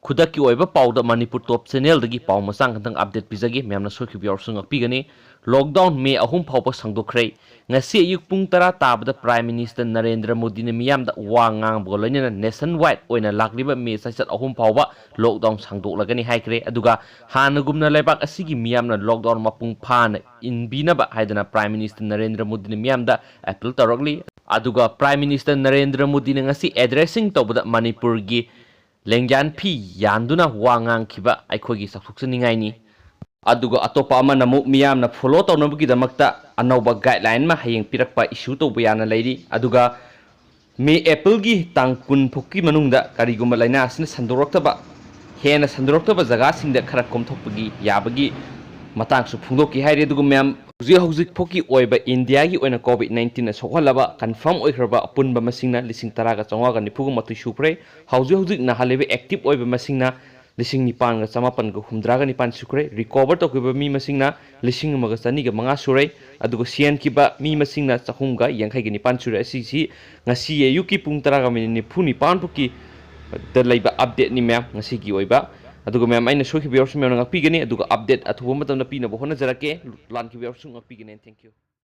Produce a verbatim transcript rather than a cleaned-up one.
ꯈꯨꯗꯛꯀꯤ ꯑꯣꯏꯕ ꯄꯥꯎꯗ ꯃꯅꯤꯄꯨꯔ ꯇꯣꯞ ꯆꯦꯅꯦꯜꯗꯒꯤ ꯄꯥꯎ ꯃꯆꯥ ꯈꯛꯇꯪ ꯑꯞꯗꯦꯠ ꯄꯤꯖꯒꯦ꯫ ꯃꯌꯥꯝꯅ ꯁꯣꯏꯈꯤꯕ ꯌꯥꯎꯔꯁꯨ ꯉꯥꯛꯄꯤꯒꯅꯤ꯫ ꯂꯣꯛꯗꯥꯎꯟ ꯃꯦ ꯑꯍꯨꯝ ꯐꯥꯎꯕ ꯁꯥꯡꯗꯣꯛꯈ꯭ꯔꯦ꯫ ꯉꯁꯤ ꯑꯌꯨꯛ ꯄꯨꯡ ꯇꯔꯥ ꯇꯥꯕꯗ ꯄ꯭ꯔꯥꯏꯝ ꯃꯤꯅꯤꯁꯇꯔ ꯅꯔꯦꯟꯗ꯭ꯔ ꯃꯣꯗꯤꯅ ꯃꯤꯌꯥꯝꯗ ꯋꯥ ꯉꯥꯡꯕꯒ ꯂꯣꯏꯅꯅ ꯅꯦꯁꯟ ꯋꯥꯏꯗ ꯑꯣꯏꯅ ꯂꯥꯛꯂꯤꯕ ꯃꯦ ꯆꯩꯆꯠ ꯑꯍꯨꯝ ꯐꯥꯎꯕ ꯂꯣꯛꯗꯥꯎꯟ ꯁꯥꯡꯗꯣꯛꯂꯒꯅꯤ ꯍꯥꯏꯈ꯭ꯔꯦ꯫ ꯑꯗꯨꯒ ꯍꯥꯟꯅꯒꯨꯝꯅ ꯂꯩꯕꯥꯛ ꯑꯁꯤꯒꯤ ꯃꯤꯌꯥꯝꯅ ꯂꯣꯛꯗꯥꯎꯟ ꯃꯄꯨꯡ ꯐꯥꯅ ꯏꯟꯕꯤꯅꯕ ꯍꯥꯏꯗꯅ ꯄ꯭ꯔꯥꯏꯝ ꯃꯤꯅꯤꯁꯇꯔ ꯅꯔꯦꯟꯗ꯭ꯔ ꯃꯣꯗꯤꯅ ꯃꯤꯌꯥꯝꯗ ꯑꯦꯄꯤꯜ ꯇꯧꯔꯛꯂꯤ꯫ ꯑꯗꯨꯒ ꯄ꯭ꯔꯥꯏꯝ ꯃꯤꯅꯤꯁꯇꯔ ꯅꯔꯦꯟꯗ꯭ꯔ ꯃꯣꯗꯤꯅ ꯉꯁꯤ ꯑꯦꯗ꯭ꯔꯦꯁꯤꯡ ꯇꯧꯕꯗ ꯃꯅꯤꯄꯨꯔꯒꯤ ꯂꯦꯡꯌꯥꯟ ꯐꯤ ꯌꯥꯟꯗꯨꯅ ꯋꯥ ꯉꯥꯡꯈꯤꯕ ꯑꯩꯈꯣꯏꯒꯤ ꯆꯥꯎꯊꯣꯛꯆꯅꯤꯡꯉꯥꯏꯅꯤ꯫ ꯑꯗꯨꯒ ꯑꯇꯣꯞꯄ ꯑꯃꯅ ꯑꯃꯨꯛ ꯃꯤꯌꯥꯝꯅ ꯐꯣꯂꯣ ꯇꯧꯅꯕꯒꯤꯗꯃꯛꯇ ꯑꯅꯧꯕ ꯒꯥꯏꯗꯂꯥꯏꯟ ꯑꯃ ꯍꯌꯦꯡ ꯄꯤꯔꯛꯄ ꯏꯁꯨ ꯇꯧꯕ ꯌꯥꯅ ꯂꯩꯔꯤ꯫ ꯑꯗꯨꯒ ꯃꯦ ꯑꯦꯄ꯭ꯔꯤꯜꯒꯤ ꯇꯥꯡ ꯀꯨꯟ ꯐꯥꯎꯀꯤ ꯃꯅꯨꯡꯗ ꯀꯔꯤꯒꯨꯝꯕ ꯂꯥꯏꯅꯥ ꯑꯁꯤꯅ ꯁꯟꯗꯣꯔꯛꯇꯕ, ꯍꯦꯟꯅ ꯁꯟꯗꯣꯔꯛꯇꯕ ꯖꯒꯥꯁꯤꯡꯗ ꯈꯔ ꯀꯣꯝꯊꯣꯛꯄꯒꯤ ꯌꯥꯕꯒꯤ ꯃꯇꯥꯡꯁꯨ ꯐꯣꯡꯗꯣꯛꯈꯤ ꯍꯥꯏꯔꯤ꯫ ꯑꯗꯨꯒ ꯃꯌꯥꯝ, ꯍꯧꯖꯤꯛ ꯍꯧꯖꯤꯛ ꯐꯥꯎꯒꯤ ꯑꯣꯏꯕ ꯏꯟꯗꯤꯌꯥꯒꯤ ꯑꯣꯏꯅ ꯀꯣꯚꯤꯗ ꯅꯥꯏꯟꯇꯤꯟꯅ ꯁꯣꯛꯍꯜꯂꯕ ꯀꯟꯐꯥꯔꯝ ꯑꯣꯏꯈ꯭ꯔꯕ ꯑꯄꯨꯟꯕ ꯃꯁꯤꯡꯅ ꯂꯤꯁꯤꯡ ꯇꯔꯥꯒ ꯆꯥꯝꯃꯉꯥꯒ ꯅꯤꯐꯨꯒ ꯃꯥꯊꯣꯏ ꯁꯨꯈ꯭ꯔꯦ꯫ ꯍꯧꯖꯤꯛ ꯍꯧꯖꯤꯛ ꯅꯥꯍꯜꯂꯤꯕ ꯑꯦꯛꯇꯤꯚ ꯑꯣꯏꯕ ꯃꯁꯤꯡꯅ ꯂꯤꯁꯤꯡ ꯅꯤꯄꯥꯟꯒ ꯆꯃꯥꯄꯟꯒ ꯍꯨꯝꯗ꯭ꯔꯥꯒ ꯅꯤꯄꯥꯟ ꯁꯨꯈ꯭ꯔꯦ꯫ ꯔꯤꯀꯣꯚꯔ ꯇꯧꯈꯤꯕ ꯃꯤ ꯃꯁꯤꯡꯅ ꯂꯤꯁꯤꯡ ꯑꯃꯒ ꯆꯅꯤꯒ ꯃꯉꯥ ꯁꯨꯔꯦ꯫ ꯑꯗꯨꯒ ꯁꯤꯍꯟꯈꯤꯕ ꯃꯤ ꯃꯁꯤꯡꯅ ꯆꯍꯨꯝꯒ ꯌꯥꯡꯈꯩꯒ ꯅꯤꯄꯥꯟ ꯁꯨꯔꯦ꯫ ꯑꯁꯤꯁꯤ ꯉꯁꯤ ꯑꯌꯨꯛꯀꯤ ꯄꯨꯡ ꯇꯔꯥꯒ ꯃꯤꯅꯤꯠ ꯅꯤꯐꯨ ꯅꯤꯄꯥꯟ ꯐꯥꯎꯀꯤ ꯗ ꯂꯩꯕ ꯑꯞꯗꯦꯠꯅꯤ ꯃꯌꯥꯝ, ꯉꯁꯤꯒꯤ ꯑꯣꯏꯕ꯫ ꯑꯗꯨꯒ ꯃꯌꯥꯝ, ꯑꯩꯅ ꯁꯣꯏꯈꯤꯕ ꯌꯥꯎꯔꯁꯨ ꯃꯌꯥꯝꯅ ꯉꯥꯛꯄꯤꯒꯅꯤ꯫ ꯑꯗꯨꯒ ꯑꯞꯗꯦꯠ ꯑꯊꯨꯕ ꯃꯇꯝꯗ ꯄꯤꯅꯕ ꯍꯣꯠꯅꯖꯔꯛꯀꯦ꯫ ꯂꯥꯟꯈꯤꯕ ꯌꯥꯎꯔꯁꯨ ꯉꯥꯛꯄꯤꯒꯅꯤ꯫ Thank you꯫